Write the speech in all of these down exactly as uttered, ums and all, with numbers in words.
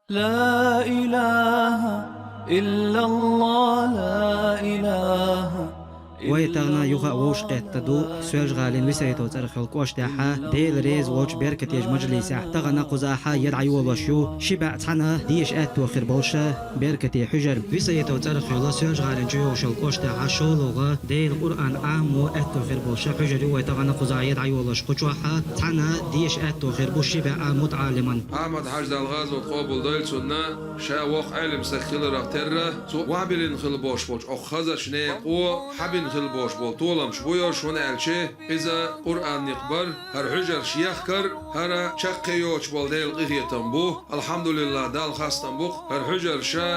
لا إله إلا الله، لا إله إلا الله. Вай тахана юха а вовшахкхетта ду Соьлжа-ГӀалин Висойтов цӀарах йолчу кӀоштехь Дела реза волчу беркатечу мажлисехь. Тахана кхузахь а дӀайолош ю ши бӀе цхьана деша аьтто хир болуш беркате хьуьжар. Висойтов цӀарах йолу Соьлжа-ГӀалин чу йолуш йолу кӀоштехь шолгӀа Делан Къуръан Ӏамо аьтто хир болуш хьуьжар ю вай тахана кхузахь дӀайолош. Кху чохь цхьана деша аьтто хир бу ши бӀе мутаӀалиман. Ахьмад-Хьаьжа, Дала гӀазот къобалдойла цунна, ша воккха Ӏелам стаг хиларх терра, цо охьабиллина хила болуш болчу оха хазачу некъо хьабина хила болуш болу толамаш бу йош, хӀунда аьлча иза Къуръан некъ бара, хӀара хьуьжарш ехкар, хӀара чаккхе йоцуш болу Делан къинхетам бу. АлхьамдулиллахӀ, Далла хастам бу-кх, хӀара хьуьжарша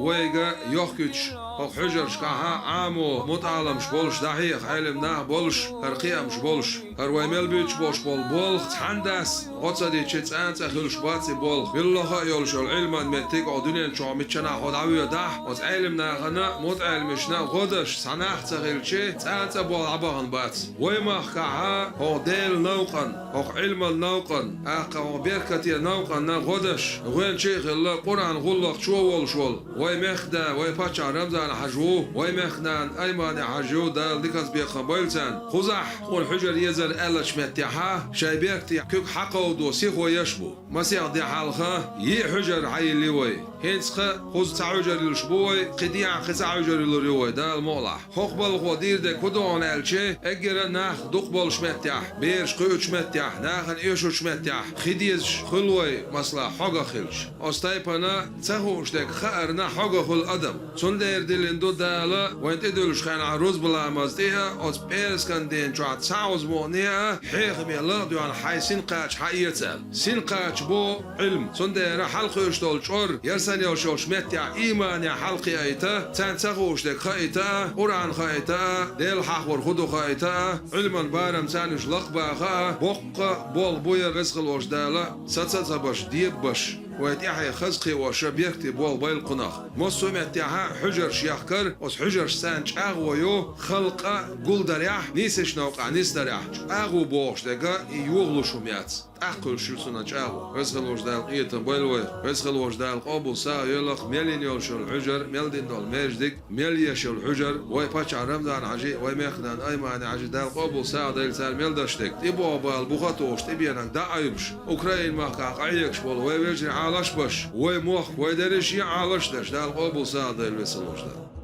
вайга йохкуьйтуш, хӀокху хьуьжаршкахьа Ӏамо мутаӀаламаш болуш, дӀахьеха Ӏелам нах болуш, хӀара кхиамаш болуш. ХӀара вай мел буьйцуш болуш болу болх цхьаьна дац, гӀо ца дичи цӀан цӀа хуьлуш бац и болх. Билла ха а йолуш йолу Ӏилман меттиг оха дуьнен чохь миччанахь хьо дӀавоьдахь, оцу Ӏелам нахана, мутаӀаламашна гӀо даш цхьа нах ца хилчи, цӀан цӀа болх дӀабахана бац. Вай махкахьа хӀокху Делан новкъан, хӀокху Ӏилман новкъан, тӀаккха хӀокху беркате новкъанна гӀо даш, гӀоьнча а хилла, Къуръан гӀуллакхчо волуш волу вай мехкан да, вай паччахь Рамзан-Хьаьжа ву, вай мехкан нана Аймани-Хьаьжа ю, Дала диканца бекхам бойла царна. Кхузахь кхуна хьуьжар езар аьллачу меттехьа, шайн беркате куьг хьакховдо сихо еш бу. Масех де хьалха йиъ хьуьжар хьайиллина вай. ХӀинца кхуза цхьа хьуьжар йиллуш бу вай, кхин дехьа кхин цхьа хьуьжар йиллур ю вай, Дала мукъалахь. ХӀокху балхо дийр дерг хӀун ду хьуна аьлча, эггара нах дукха болуш меттехь, бераш кхуьучу меттехь, нахана оьшучу меттехь, хи дезаш хуьлу вай, масала, хьогах хилча. Оцу тайпана ца хууш дерг хаарна хьогах хуьлу адам. Цундела диллина ду Дала вайна тӀедуьллуш хенахь рузба ламаз тӀе а, оцу пӀераскан дийнахь чохь цхьа Ӏузмуъне а, хьехаме ла а доьгӀна хьайн синкхача хьаэца аьлла. Синкхача бу Ӏилма. Цундела хьалакхуьуш долу чкъор, яра санна йолуш йолчу меттехь иймане хьалакхиайта, царна ца хууш дерг хаийта а, Къуръан хаийта а, Дела хьахор хӀун ду хаийта а, Ӏилман барам царна уьш лакхабаха а, боккха болх бу яра, веза хилла волчу Дала саца а ца беш, дебаш, вай тӀаьхье хаза кхиош беркате болх бойла кхунах. Массо а меттехьа хьуьжарш яхкар, оцу хьуьжаршца царна чӀагӀо ю, халкъа гулдарехь, нийсачу новкъахь нисдарехь. ЧӀагӀо бохуш дерг и йогӀуш хӀума яц. ТӀаккха хуьлуш ю цунна чӀагӀо. Веза хилла волчу Дала къинхетам бойла вайх. Веза хилла волчу Дала къобал сагӀа йойла-кх мел йина йолуш йолу хьуьжар, мел дина долу маьждиг, мел еш йолу хьуьжар, вай паччахь Рамзан-Хьаьжи, вай мехкан нана Аймани-Хьаьжи, Дала къобал сагӀа дойла цара мел деш дерг. ТӀебогӀу бала буха а тухуш, тӀебенаг дӀа а Ӏуьйбуш, Украин-махкахь къахьегаш болу вай вежарий Ӏалаш а беш, вай мохк, вай дерриш а Ӏалаш а деш, Дала къобал сагӀа дойла, веза хилла волчу Дала.